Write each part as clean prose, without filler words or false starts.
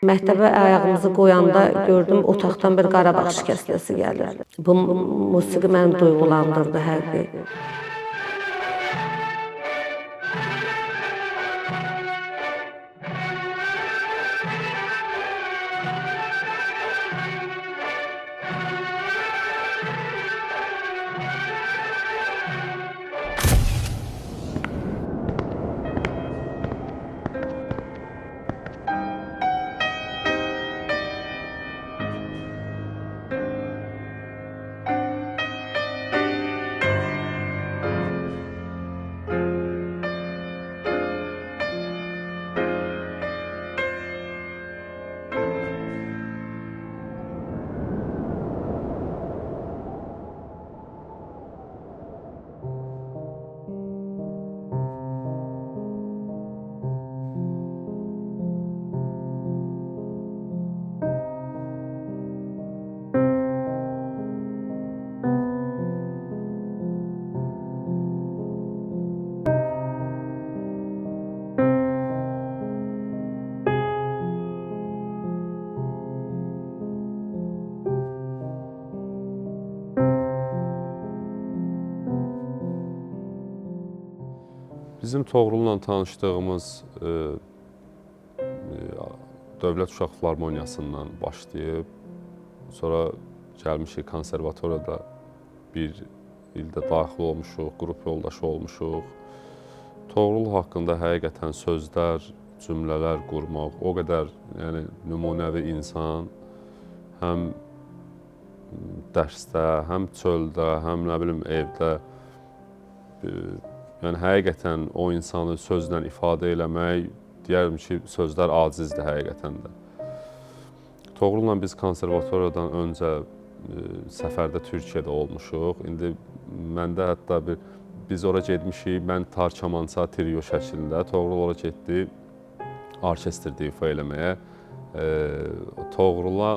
Məktəbə ayağımızı qoyanda gördüm otaqdan bir Qarabağ şikəstəsi gəlir. Bu musiqi məni duyğulandırdı həqiqi. Bizim Toğrulla tanışdığımız Dövlət Uşaq Filarmoniyasından başlayıb, sonra gəlmişik konservatoriyada bir ildə daxil olmuşuq, qrup yoldaşı olmuşuq. Toğrul haqqında həqiqətən sözlər, cümlələr qurmaq, o qədər yəni nümunəvi insan, həm dərsdə, həm çöldə, həm nə bilim evdə, yəni həqiqətən o insanı sözlə ifadə eləmək, deyərdim ki, sözlər acizdir həqiqətən də. Toğrulla biz konservatoriyadan öncə səfərdə Türkiyədə olmuşuq. İndi məndə hətta biz ora getmişik, mən tar kamança trio şəklində, Toğrul ora getdi orkestrdə ifa eləməyə. Toğrula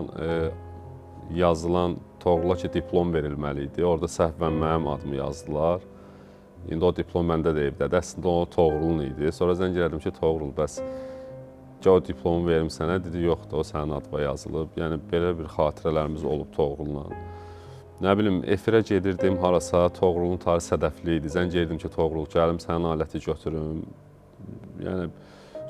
yazılan, Toğrula ki diplom verilməli idi. Orada səhvən mənim adımı yazdılar. İndi o diplom məndə də evdədir. Əslində o Toğrulun idi. Sonra zəng elədim ki, Toğrul, bəs o diplomu verim sənə. Dedi, yoxdur, o sənin adına yazılıb. Yəni belə bir xatirələrimiz olub Toğrulla. Nə bilim, efirə gedirdim harasa, Toğrulun tarı sədəfli idi. Zəng edirdim ki, Toğrul, gəlim sənin aləti götürüm. Yəni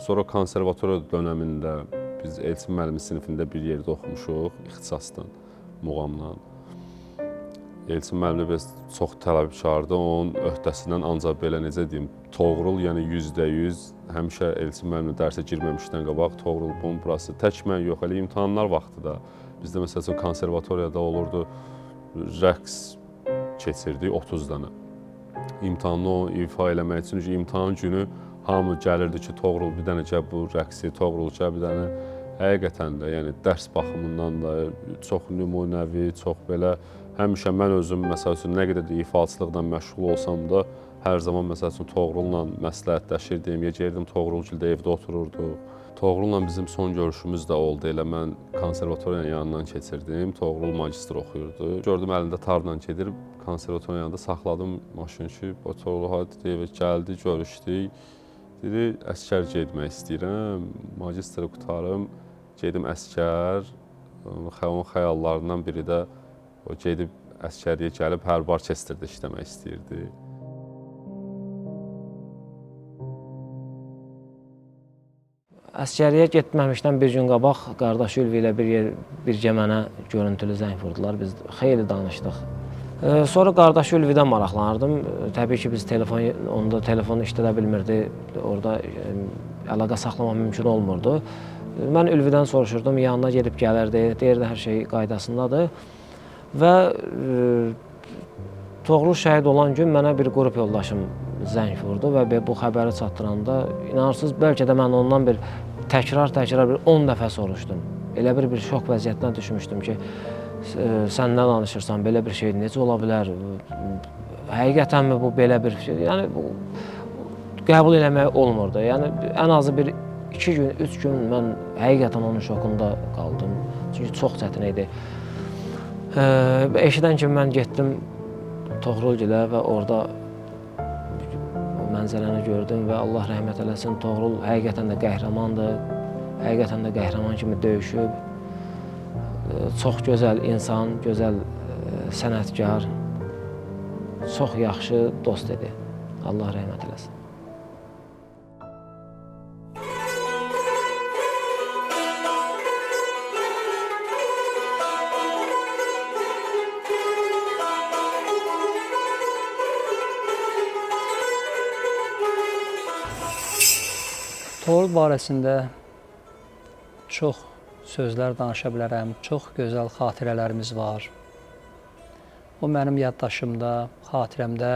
sonra konservatoriya dönəmində biz Elçin müəllimin sinifində bir yerdə oxumuşuq, ixtisasdan, muğamdan. Elçin müəllim biz çox tələbkardı, onun öhdəsindən ancaq belə necə deyim, Toğrul, yəni 100% həmişə Elçin müəllimlə dərsə girməmişdən qabaq Toğrul bunun burası. Tək mən yox, elə imtahanlar vaxtı da. Bizdə məsəl üçün konservatoriyada olurdu, rəqs keçirdik 30 dənə. İmtahanı o ifa eləmək üçün, imtahan günü hamı gəlirdi ki, Toğrul bir dənə gəl bu rəqsi, Toğrul gəl bir dənə. Həqiqətən də, yəni dərs baxımından da çox nümunəvi, çox belə həmişə mən özüm məsəl üçün nə qədər də ifaçılıqla məşğul olsam da hər zaman məsəl üçün Toğrulla məsləhətləşirdim, ya gəlirdim Toğrulgildə evdə otururduq. Toğrulla bizim son görüşümüz də oldu. Elə mən konservatoriyanın yanından keçirdim. Toğrul magistr oxuyurdu. Gördüm əlində tarla gedir. Konservatoriyanın yanında saxladım maşını ki, Toğrul hadi evə gəldi, görüşdük. Dedi, əsgər getmək istəyirəm, magistri qurtarım, gedim əsgər. Onun xəyallarından biri də o gedib əsgərliyə gəlib hərbi orkestrdə işləmək istəyirdi. Əsgərliyə getməmişdən bir gün qabaq qardaşı Ülvi ilə birgə mənə görüntülü zəng vurdular. Biz xeyli danışdıq. Sonra qardaşı Ülvidən maraqlanırdım. Təbii ki, biz onda telefon işlədə bilmirdi. Orada əlaqə saxlamaq mümkün olmurdu. Mən Ülvidən soruşurdum, yanına gedib gəlirdi, deyirdi hər şey qaydasındadır. Və Toğrul şəhid olan gün mənə bir qrup yoldaşım zəng vurdu və bu xəbəri çatdıranda, inanırsınız, bəlkə də mən ondan bir təkrar bir 10 dəfə soruşdum. Elə bir şok vəziyyətinə düşmüşdüm ki, sən nə danışırsan, belə bir şey necə ola bilər, həqiqətənmi bu belə bir şey, yəni bu, qəbul eləmək olmurdu. Yəni ən azı bir 2 gün, 3 gün mən həqiqətən onun şokunda qaldım. Çünki çox çətin idi. Eşidən kimi mən getdim Toğrulgilə və orada o mənzərəni gördüm və Allah rəhmət eləsin, Toğrul həqiqətən də qəhrəmandır. Həqiqətən də qəhrəman kimi döyüşüb. Çox gözəl insan, gözəl sənətkar, çox yaxşı dost idi. Allah rəhmət eləsin. Toğrul barəsində çox sözlər danışa bilərəm, çox gözəl xatirələrimiz var. O mənim yaddaşımda, xatirəmdə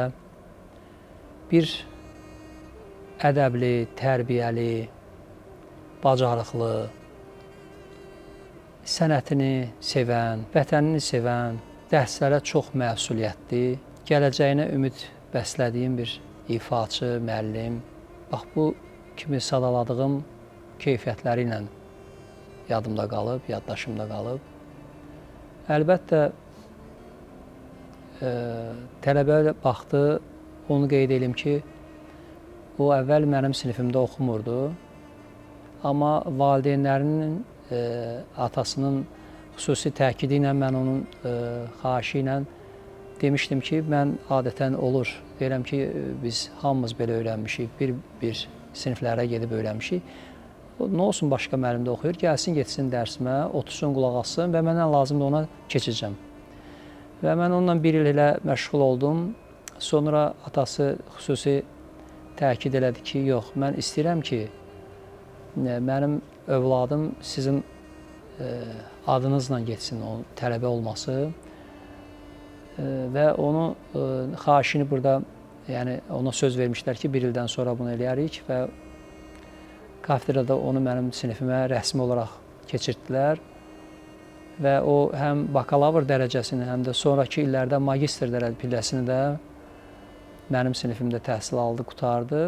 bir ədəbli, tərbiyəli, bacarıqlı, sənətini sevən, vətənini sevən, dərslərə çox məsuliyyətli, gələcəyinə ümid bəslədiyim bir ifaçı, müəllim. Bax, bu kimi sadaladığım keyfiyyətləri ilə yadımda qalıb, yaddaşımda qalıb. Əlbəttə, tələbə baxdı, onu qeyd edim ki, o əvvəl mənim sinifimdə oxumurdu, amma valideynlərinin, atasının xüsusi təkidi ilə, mən onun xahişi ilə demişdim ki, mən adətən olur, deyirəm ki, biz hamımız belə öyrənmişik, bir-bir siniflərə gedib öyrənmişik. Nə olsun başqa müəllimdə oxuyur, gəlsin, getsin dərsimə, otursun, qulaq assın və mənə lazımdır ona keçəcəm. Və mən onunla bir il elə məşğul oldum. Sonra atası xüsusi təkid elədi ki, yox, mən istəyirəm ki, mənim övladım sizin adınızla getsin, o tələbə olması və onu xahişini burada, yəni ona söz vermişlər ki, bir ildən sonra bunu eləyərik və kafedrada onu mənim sinifimə rəsmi olaraq keçirtdilər və o həm bakalavr dərəcəsini, həm də sonrakı illərdə magistr dərəcəsini də mənim sinifimdə təhsil aldı, qurtardı.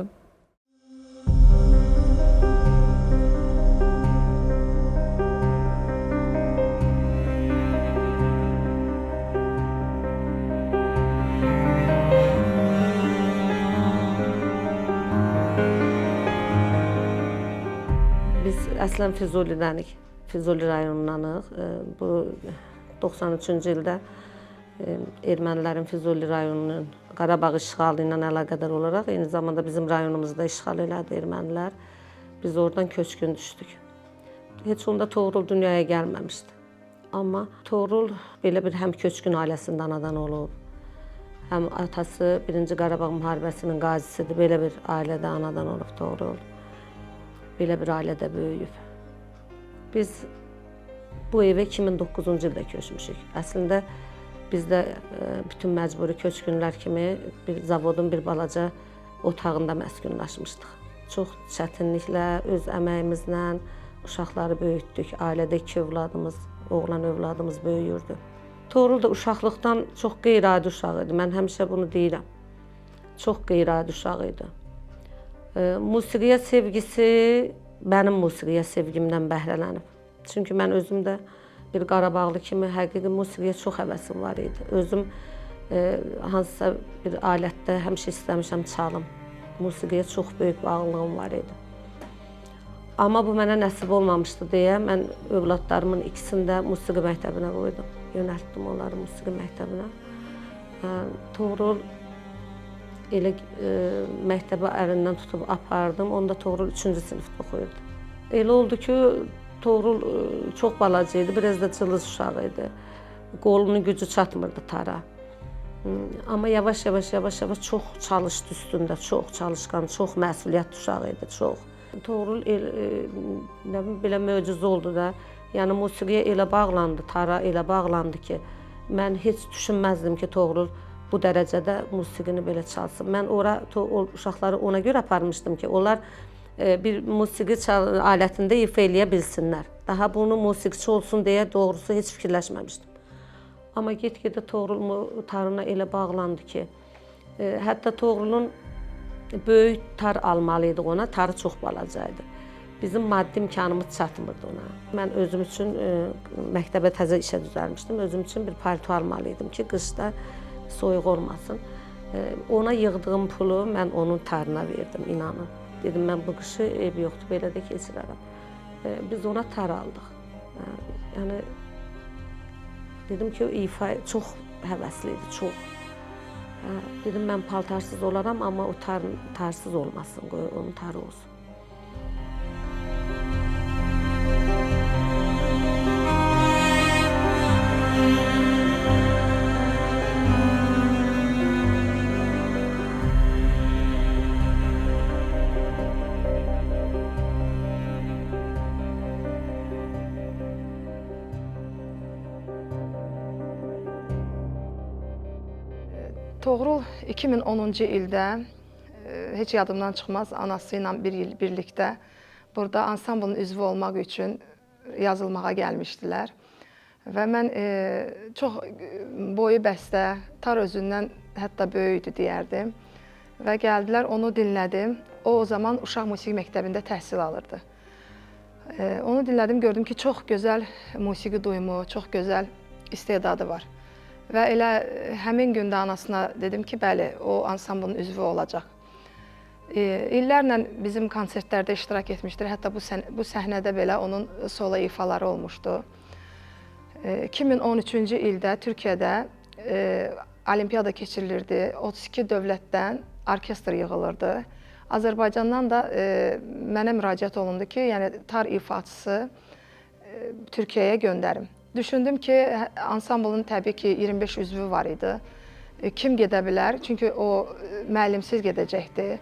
Biz əslən Füzulidənik, Füzuli rayonundanıq. Bu 93-cü ildə ermənilərin Füzuli rayonunun Qarabağ işğalı ilə əlaqədar olaraq eyni zamanda bizim rayonumuzda işğal elədi ermənilər. Biz oradan köçkün düşdük. Heç onda Toğrul dünyaya gəlməmişdi. Amma Toğrul belə bir həm köçkün ailəsində anadan olub, həm atası 1-ci Qarabağ müharibəsinin qazisidir. Belə bir ailədə anadan olub Toğrul. Belə bir ailədə böyüyüb. Biz bu evə 2009-cu ildə köçmüşük. Əslində biz də bütün məcburi köçkünlər kimi bir zavodun bir balaca otağında məskunlaşmışdıq. Çox çətinliklə, öz əməyimizlə uşaqları böyütdük. Ailədə iki övladımız, oğlan övladımız böyüyürdü. Toğrul da uşaqlıqdan çox qeyri-adi uşaq idi. Mən həmişə bunu deyirəm. Çox qeyri-adi uşaq idi. Musiqiyə sevgisi mənim musiqiyə sevgimdən bəhrələnib. Çünki mən özüm də bir Qarabağlı kimi həqiqi musiqiyə çox həvəsim var idi. Özüm hansısa bir alətdə həmişə istəmişəm çalım. Musiqiyə çox böyük bağlılığım var idi. Amma bu mənə nəsib olmamışdı deyə mən övladlarımın ikisini də musiqi məktəbinə qoydum. Yönəltdim onları musiqi məktəbinə. Toğrul elə məktəbə əlindən tutub apardım. Onda Toğrul 3-cü sinifdə oxuyurdu. Elə oldu ki, Toğrul çox balaca idi, biraz da cılız uşaq idi. Qolunun gücü çatmırdı tara. Amma yavaş-yavaş, yavaş-yavaş çox çalışdı üstündə, çox çalışqan, çox məsuliyyətli uşaq idi, çox. Toğrul nə bilim, belə möcüzə oldu da. Yəni musiqiyə elə bağlandı, tara elə bağlandı ki, mən heç düşünməzdim ki, Toğrul bu dərəcədə musiqini belə çalsın. Mən ora uşaqları ona görə aparmışdım ki, onlar bir musiqi alətində ifa eləyə bilsinlər. Daha bunu musiqiçi olsun deyə doğrusu heç fikirləşməmişdim. Amma get-gedə Toğrul tarına elə bağlandı ki, hətta Toğrulun böyük tar almalı idik ona, tarı çox balaca idi. Bizim maddi imkanımız çatmırdı ona. Mən özüm üçün məktəbə təzə işə düzəlmişdim. Özüm üçün bir palto almalı idim ki, qışda soyuq olmasın. Ona yığdığım pulu mən onun tarına verdim, inanın. Dedim, mən bu qışı ev yoxdur, belə də keçirərəm. Biz ona tar aldıq. Yəni dedim ki, o ifa çox həvəsli idi, çox. Dedim mən paltarsız olaram, amma o tarsız olmasın, qoy onun tarı olsun. Toğrul 2010-cu ildə heç yadımdan çıxmaz, anası ilə bir il birlikdə burada ansamblın üzvü olmaq üçün yazılmağa gəlmişdilər. Və mən çox boyu bəstə, tar özündən hətta böyük idi deyərdim. Və gəldilər, onu dinlədim. O zaman uşaq musiqi məktəbində təhsil alırdı. Onu dinlədim, gördüm ki, çox gözəl musiqi duyumu, çox gözəl istedadı var. Və elə həmin gündə anasına dedim ki, bəli, o ansamblın üzvü olacaq. İllərlə bizim konsertlərdə iştirak etmişdir. Hətta bu səhnədə belə onun solo ifaları olmuşdu. 2013-cü ildə Türkiyədə olimpiyada keçirilirdi. 32 dövlətdən orkestr yığılırdı. Azərbaycandan da mənə müraciət olundu ki, yəni tar ifaçısı Türkiyəyə göndərim. Düşündüm ki, ansamblın təbii ki, 25 üzvü var idi. Kim gedə bilər? Çünki o müəllimsiz gedəcəkdi.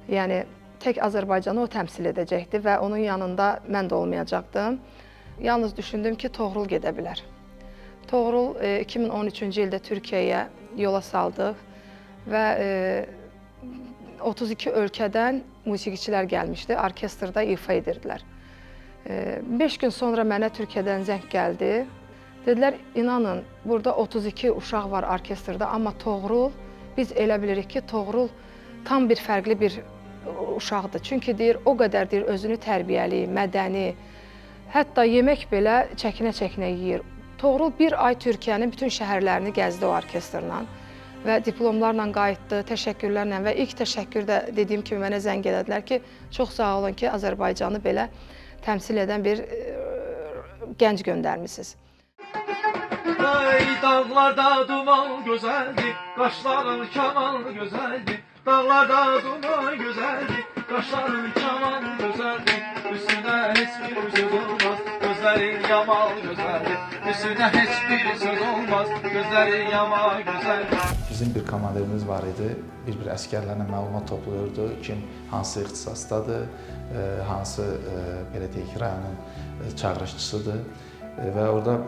Yəni tək Azərbaycanı o təmsil edəcəkdi və onun yanında mən də olmayacaqdım. Yalnız düşündüm ki, Toğrul gedə bilər. Toğrul 2013-cü ildə Türkiyəyə yola saldıq və 32 ölkədən musiqiçilər gəlmişdi, orkestrda ifa edirdilər. 5 gün sonra mənə Türkiyədən zəng gəldi. Dedilər, inanın, burada 32 uşaq var orkestrda, amma Toğrul, biz elə bilirik ki, Toğrul tam bir fərqli bir uşaqdır. Çünki deyir, o qədər deyir, özünü tərbiyəli, mədəni, hətta yemək belə çəkinə-çəkinə yeyir. Toğrul bir ay Türkiyənin bütün şəhərlərini gəzdi o orkestrla və diplomlarla qayıtdı, təşəkkürlərlə və ilk təşəkkür də dediyim kimi mənə zəng elədilər ki, çox sağ olun ki, Azərbaycanı belə təmsil edən bir gənc göndərmisiniz. Ay dağlarda duman gözəldir, qaşların kaman gözəldir. Dağlarda duman gözəldir, qaşların kaman gözəldir. Üstünə heç bir söz olmaz, gözlərin yaman gözəldir. Üstünə heç bir söz olmaz, gözlərin yaman gözəldir. Bizim bir komandirimiz var idi, bir-bir əsgərlərlə məlumat toplayırdı, kim hansı ixtisasdadır, hansı belə deyək, rayonun çağırışçısıdır və orada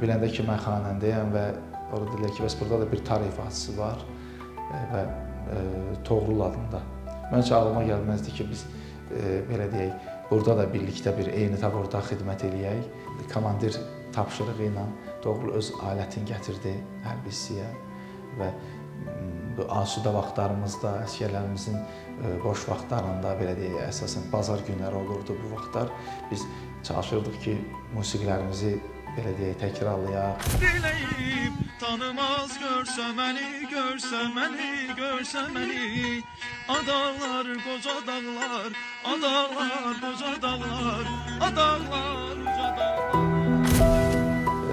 biləndə ki, mən xanəndəyəm və orada dedilər ki, bəs burada da bir tar ifaçısı var və Toğrul adında. Mən heç ağlıma gəlməzdi ki, biz belə deyək, burada da birlikdə bir eyni taborda xidmət eləyək. Komandir tapşırığı ilə Toğrul öz alətini gətirdi hərbi hissəyə və bu asudə vaxtlarımızda, əsgərlərimizin boş vaxtlarında, belə deyək, əsasən bazar günləri olurdu bu vaxtlar. Biz çalışırdıq ki, musiqilərimizi belə deyək, təkrarlayaq. Diləyib tanımaz görsə məni, görsə məni, görsə məni. Adağlar, qoca dağlar, adağlar, qoca dağlar, adağlar, uca dağlar.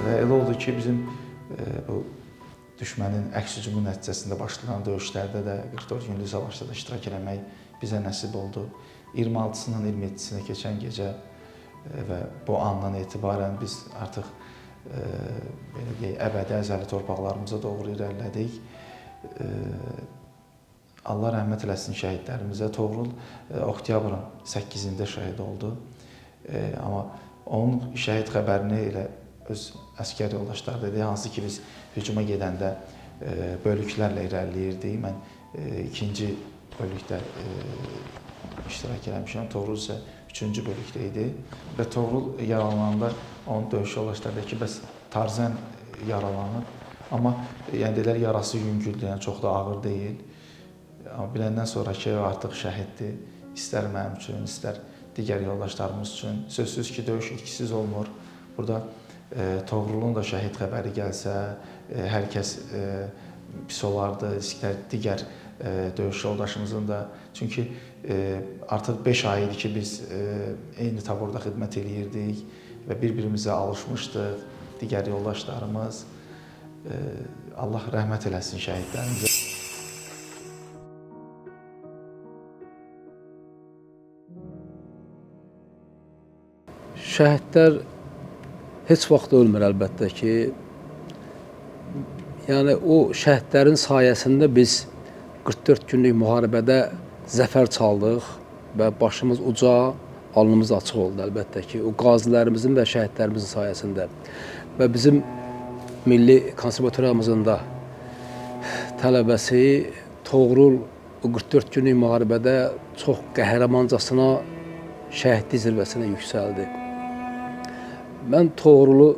Və elə oldu ki, bizim bu düşmənin əks hücumu nəticəsində başlayan döyüşlərdə də 44 günlük savaşda da iştirak eləmək bizə nəsib oldu. 26-sından 27-sinə keçən gecə və bu andan etibarən biz artıq belə deyək, əbədi əzəli torpaqlarımıza doğru irəlilədik. Allah rəhmət eləsin şəhidlərimizə. Toğrul oktyabrın 8-də şəhid oldu. Amma onun şəhid xəbərini elə öz əsgər yoldaşları dedi, hansı ki biz hücuma gedəndə bölüklərlə irəliləyirdik. Mən ikinci bölükdə iştirak eləmişəm, Toğrul isə üçüncü bölükdə idi. Və Toğrul yaralananda onun döyüş yoldaşları dedi ki, bəs Tarzən yaralanıb, amma yəni dedilər yarası yüngüldür, yəni çox da ağır deyil. Amma biləndən sonra ki, artıq şəhiddir, istər mənim üçün, istər digər yoldaşlarımız üçün. Sözsüz ki, döyüş itkisiz olmur. Burada Toğrulun da şəhid xəbəri gəlsə, hər kəs pis olardı, istər digər döyüş yoldaşımızın da. Çünki artıq 5 ay idi ki, biz eyni taborda xidmət eləyirdik və bir-birimizə alışmışdıq, digər yoldaşlarımız. Allah rəhmət eləsin şəhidlərimizə. Şəhidlər heç vaxt ölmür əlbəttə ki. Yəni o şəhidlərin sayəsində biz 44 günlük müharibədə zəfər çaldıq və başımız uca, alnımız açıq oldu əlbəttə ki. O qazilərimizin və şəhidlərimizin sayəsində. Və bizim Milli Konservatoriyamızın da tələbəsi Toğrul o 44 günlük müharibədə çox qəhrəmancasına şəhidlik zirvəsinə yüksəldi. Mən Toğrulu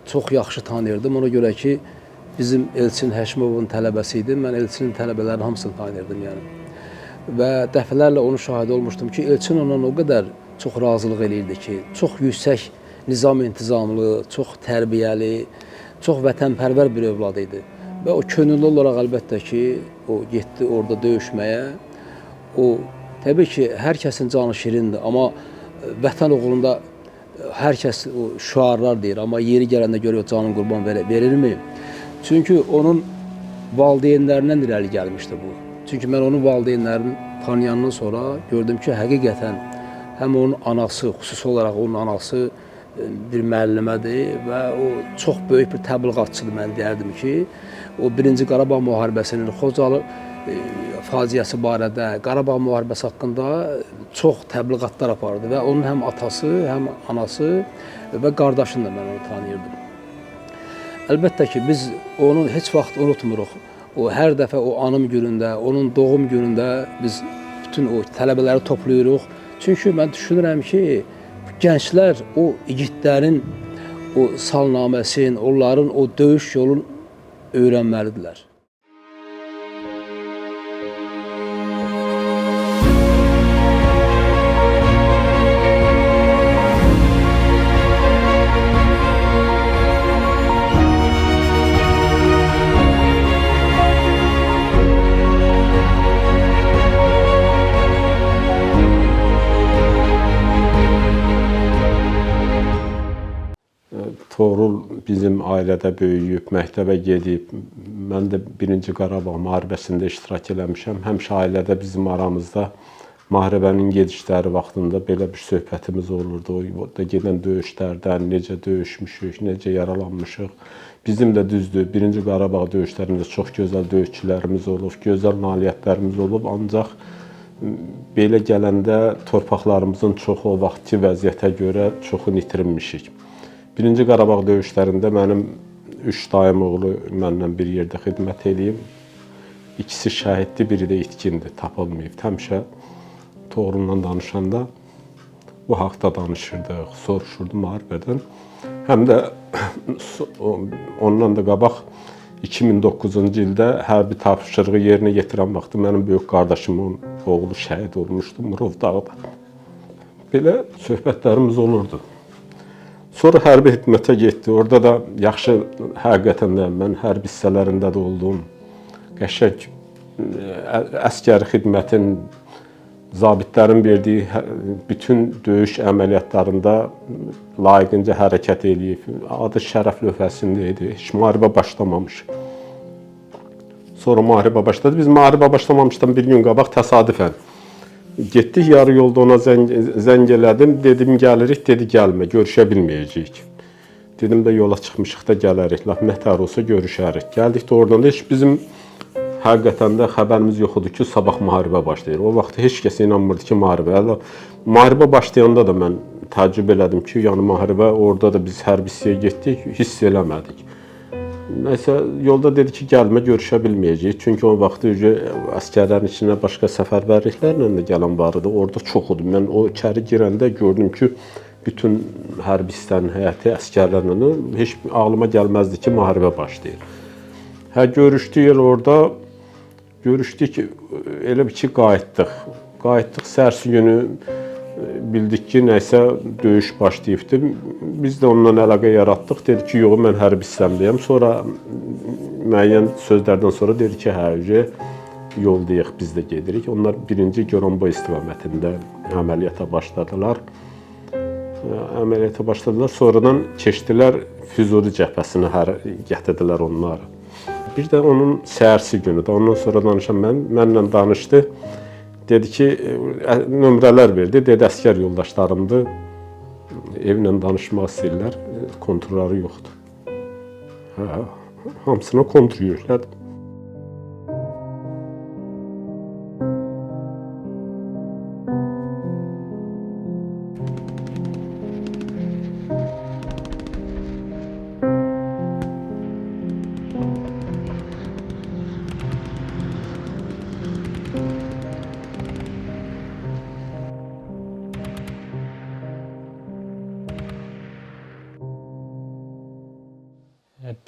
çox yaxşı tanıyırdım. Ona görə ki, bizim Elçin Həşimovun tələbəsi idi. Mən Elçinin tələbələrinin hamısını tanıyırdım yəni. Və dəfələrlə onun şahidi olmuşdum ki, Elçin ondan o qədər çox razılıq eləyirdi ki, çox yüksək nizam-intizamlı, çox tərbiyəli, çox vətənpərvər bir övlad idi. Və o könüllü olaraq əlbəttə ki, o getdi orada döyüşməyə. O təbii ki, hər kəsin canı şirindir, amma vətən uğrunda hər kəs o şüarlar deyir, amma yeri gələndə görüyor canın qurban verirmi? Çünki onun valideynlərindən irəli gəlmişdi bu. Çünki mən onun valideynlərini tanıyandan sonra gördüm ki, həqiqətən həm onun anası, xüsusi olaraq onun anası bir müəllimədir və o çox böyük bir təbliğatçıdır, mən deyərdim ki, o Birinci Qarabağ müharibəsinin Xocalı faciəsi barədə, Qarabağ müharibəsi haqqında çox təbliğatlar apardı və onun həm atası, həm anası və qardaşını da mən onu tanıyırdım. Əlbəttə ki, biz onu heç vaxt unutmuruq. O hər dəfə o anım günündə, onun doğum günündə biz bütün o tələbələri toplayırıq. Çünki mən düşünürəm ki, gənclər o igidlərin o salnaməsini, onların o döyüş yolunu öyrənməlidirlər. Toğrul bizim ailədə böyüyüb, məktəbə gedib. Mən də Birinci Qarabağ müharibəsində iştirak eləmişəm. Həmişə ailədə bizim aramızda müharibənin gedişləri vaxtında belə bir söhbətimiz olurdu. Orada gedən döyüşlərdən necə döyüşmüşük, necə yaralanmışıq. Bizim də düzdür, Birinci Qarabağ döyüşlərində çox gözəl döyüşçülərimiz olub, gözəl nailiyyətlərimiz olub. Ancaq belə gələndə torpaqlarımızın çoxu o vaxtki vəziyyətə görə çoxunu itirilmişik. Birinci Qarabağ döyüşlərində mənim 3 dayım oğlu mənlə bir yerdə xidmət eləyib. İkisi şəhiddir, biri də itkindir, tapılmayıb. Həmişə Toğrulla danışanda bu haqda danışırdıq, soruşurdu müharibədən. Həm də ondan da qabaq 2009-cu ildə hərbi tapşırığı yerinə yetirən vaxtı mənim böyük qardaşımın oğlu şəhid olmuşdu Murov dağda. Belə söhbətlərimiz olurdu. Sonra hərbi xidmətə getdi. Orada da yaxşı, həqiqətən də mən hərbi hissələrində də oldum. Qəşəng əsgəri xidmətin, zabitlərin verdiyi bütün döyüş əməliyyatlarında layiqincə hərəkət eləyib. Adı şərəf lövhəsində idi. Heç müharibə başlamamış. Sonra müharibə başladı. Biz müharibə başlamamışdan bir gün qabaq təsadüfən getdik, yarı yolda ona zəng elədim. Dedim, gəlirik, dedi, gəlmə, görüşə bilməyəcəyik. Dedim də yola çıxmışıq da gələrik, lap nətər olsa görüşərik. Gəldik də oradan da heç bizim həqiqətən də xəbərimiz yox idi ki, sabah müharibə başlayır. O vaxt heç kəs inanmırdı ki, müharibə. Hələ müharibə başlayanda da mən təəccüb elədim ki, yəni müharibə orada da biz hərbi hissəyə getdik, hiss eləmədik. Nəysə, yolda dedi ki, gəlmə, görüşə bilməyəcəyik. Çünki o vaxtı əsgərlərin içinə başqa səfərbərliklərlə də gələn var idi. Orada çox idi. Mən o içəri girəndə gördüm ki, bütün hərbi hissənin həyəti əsgərlərlə heç ağlıma gəlməzdi ki, müharibə başlayır. Hə, görüşdük elə orada. Görüşdük, elə bir ki, qayıtdıq. Qayıtdıq, səhərsi günü bildik ki, nəysə döyüş başlayıbdı. Biz də onunla əlaqə yaratdıq. Dedi ki, yox, mən hərbi hissəmdəyəm. Sonra Müəyyən sözlərdən sonra dedi ki, hə, yoldayıq, biz də gedirik. Onlar birinci Goranboy istiqamətində əməliyyata başladılar. Əməliyyata başladılar. Sonradan keçdilər Füzuli cəbhəsinə, gətirdilər onları. Bir də onun səhərsi günü də ondan sonra danışan mənlə danışdı. Dedi ki, nömrələr verdi. Dedi, əskər yoldaşlarımdır. Evlə danışmaq istəyirlər. Konturları yoxdur. Hə, hamısına kontur yüklədim.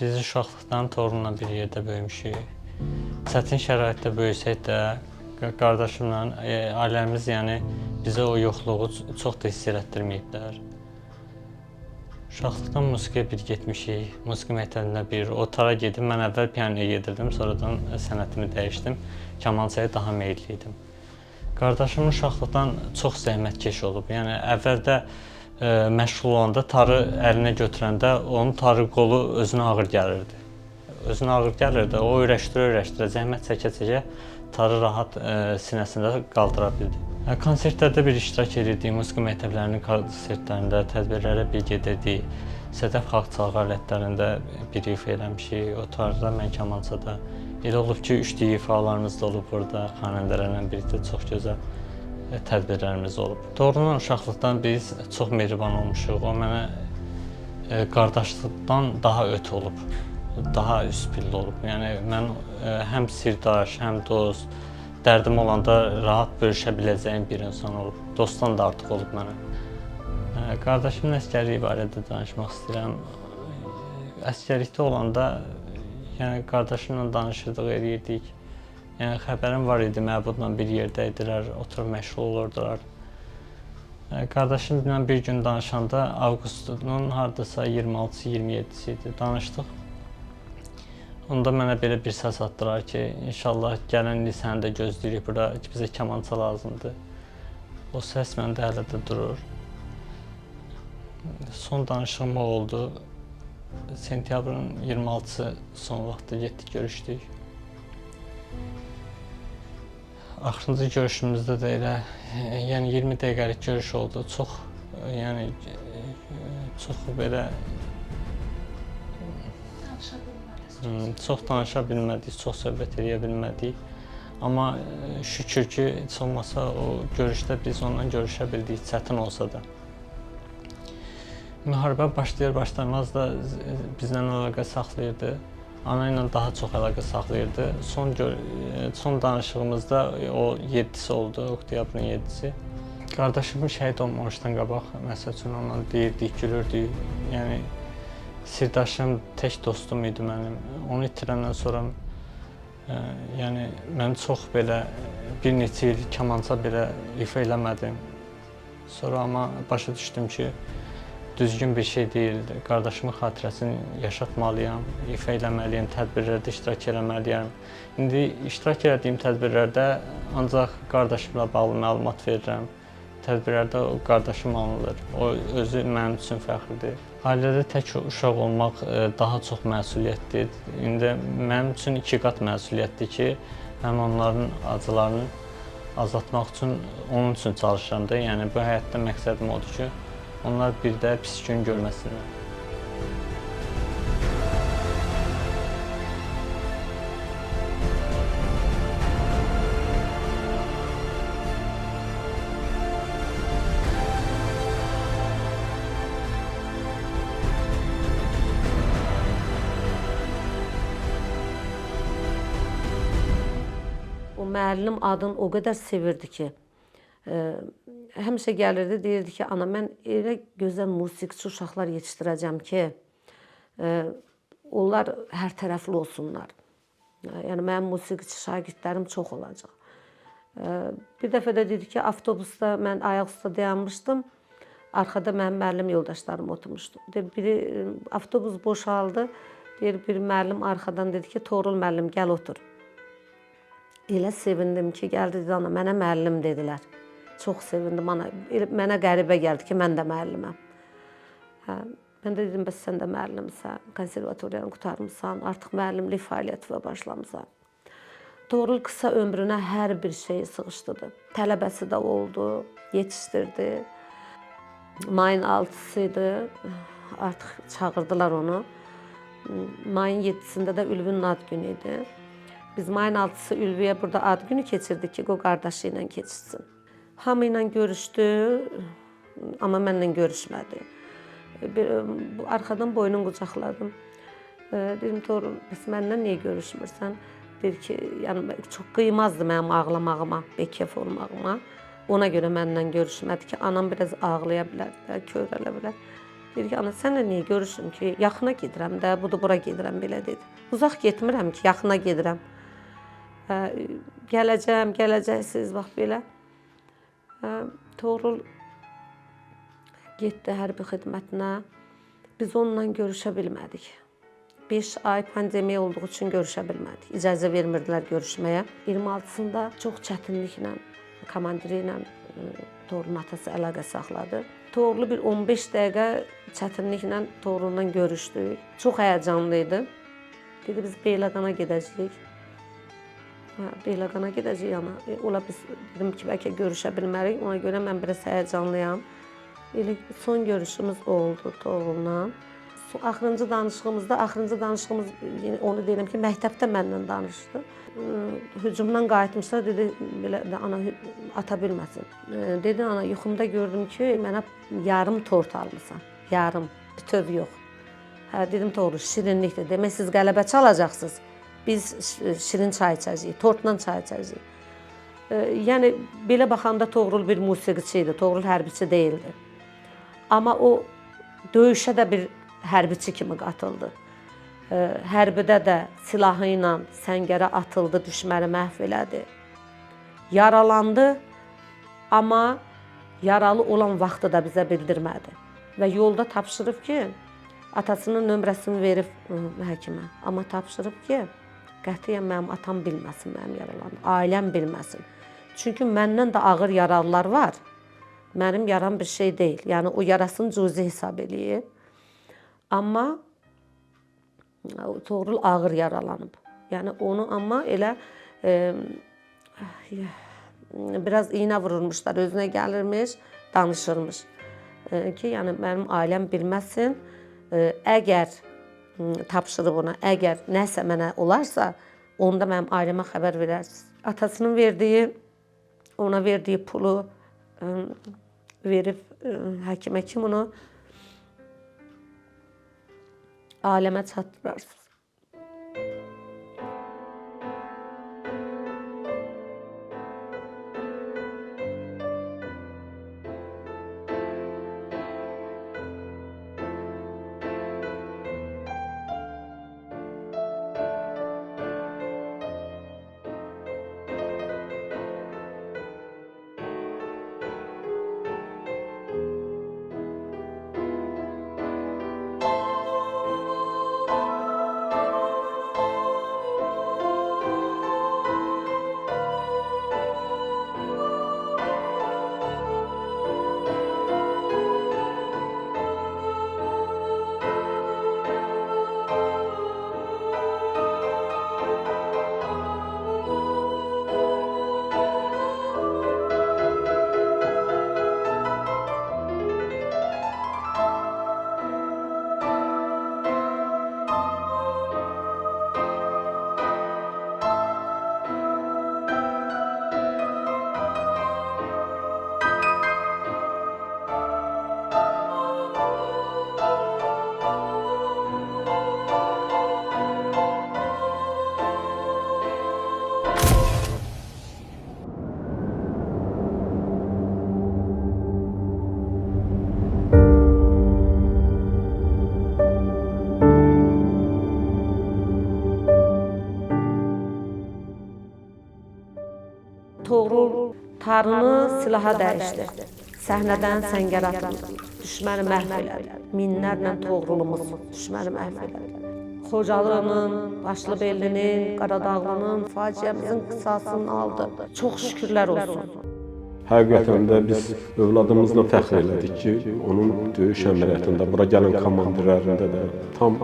Biz uşaqlıqdan Toğrulla bir yerdə böyümüşük. Çətin şəraitdə böyüsək də qardaşımla ailəmiz, yəni bizə o yoxluğu çox da hiss elətdirməyiblər. Uşaqlıqdan musiqiyə bir getmişik. Musiqi məktəbində bir otara gedib. Mən əvvəl pianoya gedirdim, sonradan sənətimi dəyişdim. Kamançaya daha meyilli idim. Qardaşım uşaqlıqdan çox zəhmətkeş olub. Yəni əvvəldə məşğul olanda tarı əlinə götürəndə onun tarı qolu özünə ağır gəlirdi. Özünə ağır gəlirdi. O öyrəşdirə-öyrəşdirə, zəhmət çəkə-çəkə tarı rahat sinəsində qaldıra bildi. Konsertlərdə bir iştirak edirdik, musiqi məktəblərinin konsertlərində, tədbirlərə bir gedirdik. Sədəf xalq çalğı alətlərində bir ifa eləmişik. O tarda, mən kamançada. Elə olub ki, üçlü ifalarımız da olub burada, xanəndələrlə birlikdə çox gözəl tədbirlərimiz olub. Toğrulla uşaqlıqdan biz çox mehriban olmuşuq. O mənə qardaşlıqdan daha ötə olub, daha üst pilli olub. Yəni mən həm sirdaş, həm dost, dərdim olanda rahat bölüşə biləcəyim bir insan olub. Dostdan da artıq olub mənə. Qardaşımın əsgərliyi barədə danışmaq istəyirəm. Əsgərlikdə olanda yəni qardaşımla danışırdıq, eləyirdik. Yəni xəbərim var idi, Məbudla bir yerdə idilər, oturub məşğul olurdular. Qardaşımla bir gün danışanda avqustun hardasa 26-sı, 27-si idi. Danışdıq. Onda mənə belə bir səs atdılar ki, inşallah gələn il səni də gözləyirik bura, bizə kamança lazımdır. O səs məndə hələ də durur. Son danışığım o oldu. Sentyabrın 26-sı son vaxtda getdik, görüşdük. Axırıncı görüşümüzdə də elə, yəni 20 dəqiqəlik görüş oldu. Çox, yəni çox belə çox danışa bilmədik, çox söhbət eləyə bilmədik. Amma şükür ki, heç olmasa o görüşdə biz ondan görüşə bildik, çətin olsa da. Müharibə başlayır başlamaz da bizlə əlaqə saxlayırdı. Ana ilə daha çox əlaqə saxlayırdı. Son danışığımızda o 7-si oldu, oktyabrın 7-si. Qardaşımın şəhid olmamışdan qabaq, məsəl üçün onunla deyirdik, gülürdük. Yəni sirdaşım, tək dostum idi mənim. Onu itirəndən sonra yəni mən çox belə bir neçə il kamança belə ifa eləmədim. Sonra amma başa düşdüm ki, düzgün bir şey deyildi. Qardaşımın xatirəsini yaşatmalıyam, ifa eləməliyəm, tədbirlərdə iştirak eləməliyəm. İndi iştirak elədiyim tədbirlərdə ancaq qardaşımla bağlı məlumat verirəm. Tədbirlərdə o qardaşım anılır. O özü mənim üçün fəxrdir. Ailədə tək uşaq olmaq daha çox məsuliyyətdir. İndi mənim üçün iki qat məsuliyyətdir ki, həm onların acılarını azaltmaq üçün onun üçün çalışıram da. Yəni bu həyatda məqsədim odur ki, onlar bir də pis gün görməsinlər. O müəllim adını o qədər sevirdi ki, həmişə gəlirdi, deyirdi ki, ana mən elə gözəl musiqiçi uşaqlar yetişdirəcəm ki, onlar hər tərəfli olsunlar. Yəni mənim musiqiçi şagirdlərim çox olacaq. Bir dəfə də dedi ki, avtobusda mən ayaq üstə dayanmışdım. Arxada mənim müəllim yoldaşlarım oturmuşdu. Biri avtobus boşaldı. Deyir, bir müəllim arxadan dedi ki, Toğrul müəllim, gəl otur. Elə sevindim ki, gəldi dedi, ana, mənə müəllim dedilər. Çox sevindim, ana. Elə mənə qəribə gəldi ki, mən də müəlliməm. Hə, mən də dedim, bəs sən də müəllimsən, konservatoriyanı qurtarmısan, artıq müəllimlik fəaliyyətinə başlamısan. Toğrul qısa ömrünə hər bir şeyi sığışdırdı. Tələbəsi də oldu, yetişdirdi. Mayın 6-sı idi, artıq çağırdılar onu. Mayın 7-sində də Ülvünün ad günü idi. Biz mayın 6-sı Ülvüyə burada ad günü keçirdik ki, o qardaşı ilə keçirsin. Hamı ilə görüşdü, amma mənlə görüşmədi. Bir, arxadan boynunu qucaqladım. Dedim, Toğrul, bəs məndən niyə görüşmürsən? Deyir ki, yəni çox qıymazdı mənim ağlamağıma, bekef olmağıma. Ona görə mənlə görüşmədi ki, anam biraz ağlaya bilər də, kövrələ bilər. Deyir ki, ana, sənlə niyə görüşüm ki, yaxına gedirəm də, budur bura gedirəm, belə dedi. Uzaq getmirəm ki, yaxına gedirəm. Gələcəm, gələcəksiniz, bax belə. Toğrul getdi hərbi xidmətinə. Biz onunla görüşə bilmədik. 5 ay pandemiya olduğu üçün görüşə bilmədik. İcazə vermirdilər görüşməyə. 26-sında çox çətinliklə komandiri ilə Toğrulun atası əlaqə saxladı. Toğrulu bir 15 dəqiqə çətinliklə Toğrulla görüşdük. Çox həyəcanlı idi. Dedi, biz Beyləqana gedəcəyik. Hə, Beyləqana gedəcəyik ana. Ola biz dedim ki, bəlkə görüşə bilmərik. Ona görə mən biraz həyəcanlıyam. Elə son görüşümüz oldu Toğrulla. Axırıncı danışığımız yenə onu deyirəm ki, məktəbdə mənlə danışdı. Hücumdan qayıtmışlar, dedi belə də ana ata bilməsin. Dedi ana, yuxumda gördüm ki, mənə yarım tort almısan. Yarım, bütöv yox. Hə, dedim Toğrul, şirinlikdir. Demək siz qələbə çalacaqsınız. Biz şirin çay içəcəyik, tortla çay içəcəyik. Yəni belə baxanda Toğrul bir musiqiçi idi, Toğrul hərbiçi deyildi. Amma o döyüşə də bir hərbiçi kimi qatıldı. Hərbidə də silahı ilə səngərə atıldı, düşməni məhv elədi. Yaralandı, amma yaralı olan vaxtı da bizə bildirmədi. Və yolda tapşırıb ki, atasının nömrəsini verib həkimə. Amma tapşırıb ki, qətiyyən mənim atam bilməsin mənim yaralandım, ailəm bilməsin. Çünki məndən də ağır yaralılar var. Mənim yaram bir şey deyil. Yəni o yarasını cüzi hesab eləyib. Amma Toğrul ağır yaralanıb. Yəni onu amma elə biraz iynə vurulmuşlar, özünə gəlirmiş, danışırmış. Ki, yəni mənim ailəm bilməsin, əgər tapşırıb ona, əgər nəsə mənə olarsa, onda mənim ailəmə xəbər verərsiniz. Atasının verdiyi, ona verdiyi pulu verib həkimə kim onu aləmə çatdırarsınız. Toğrul tarını silaha dəyişdi. Səhnədən səngər atıldı. Düşməni məhv elədi. Minlərlə Toğrulumuz düşməni məhv elədi. Xocalının, Başlıbellinin, Qaradağlının faciəmizin qisasını aldı. Çox şükürlər olsun. Həqiqətən də biz övladımızla fəxr elədik ki, onun döyüş əməliyyatında, bura gələn komandirlərində də tam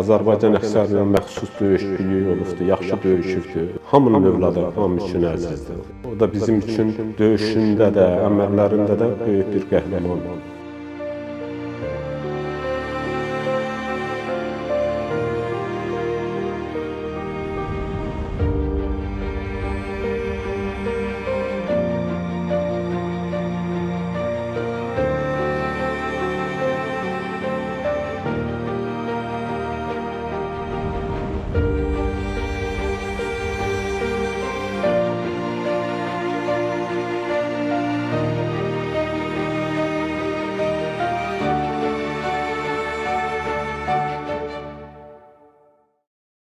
Azərbaycan əsgərlərinə məxsus döyüş biliyi olubdu, yaxşı döyüşübdü. Hamının övladı hamı üçün əzizdir. O da bizim üçün döyüşündə də, əməllərində də böyük bir qəhrəmandır.